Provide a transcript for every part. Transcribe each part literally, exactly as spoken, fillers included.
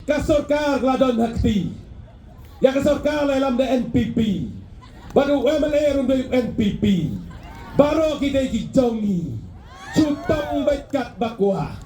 Ka sorkar la don ha kti. Ïa ka sorkar la ïalam da N P P. Bad u M L A ruh dei u N P P. Baroh ki dei ki jong ngi. Shu tong bad kat ba kwah.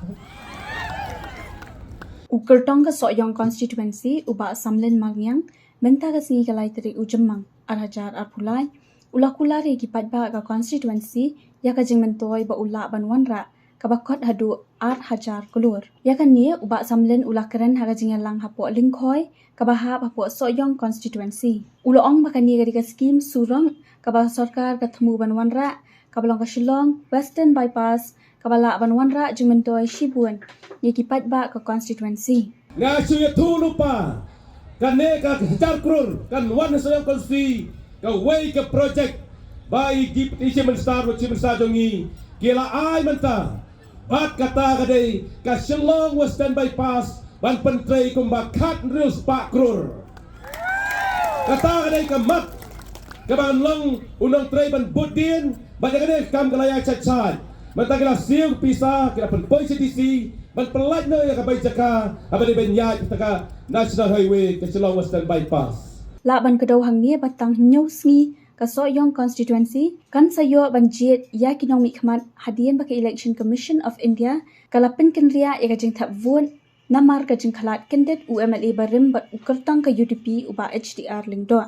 U kyrtong ka Sohiong constituency u Bah Samlin Marngiang mynta ka sngi ka lai tarik u Jymmang ar hajar arphew lai u la kular ïa ki paidbah ka constituency ïa ka jingmyntoi ba u lah ban wanrah kaba kot haduh ar hajar klur. Ïa kane u Bah Samlin u la kren ha ka jingïalang hapoh Lyngkhoi kaba hap hapoh Sohiong constituency. U la ong ba kane ka dei ka skim surok kaba sorkar ka thmu ban wanrah kaba long ka Shillong Western Bypass kaba lah ban wanrah jingmyntoi shibun ïa ki paidbah ka constituency. Nga shu ïathuh lypa kane ka hajar klur kan wan ha Sohiong constituency kawei ka project ba i Deputy Chief Minister bad Chief Minister jong ngi ki la ai mynta. Bad kata ka dei ka Shillong Western Bypass ban pyntrei kumba khathynriew spah klur. Kata ka dei ka mat kaba ngan long u nongtrei ban bud dien bad ïa kane ka kam ka la ïaid shait shait. Mynta ki la siew pisa ki la pynpoi sha D C ban pynlait noh ïa ka bai jaka haba dei ban ïaid kata ka National Highway ka Shillong Western Bypass. Lah ban kdew hangne ba tang hynñiew sngi ka Sohiong constituency kan sa ïoh ban jied ïa ki nongmihkhmat hadien ba ka Election Commission of India ka la pynkynriah ïa ka jingthep vote namar ka jingkhlad kyndit u M L A barim bad u kyrtong ka U D P u Bah H D R Lyngdoh.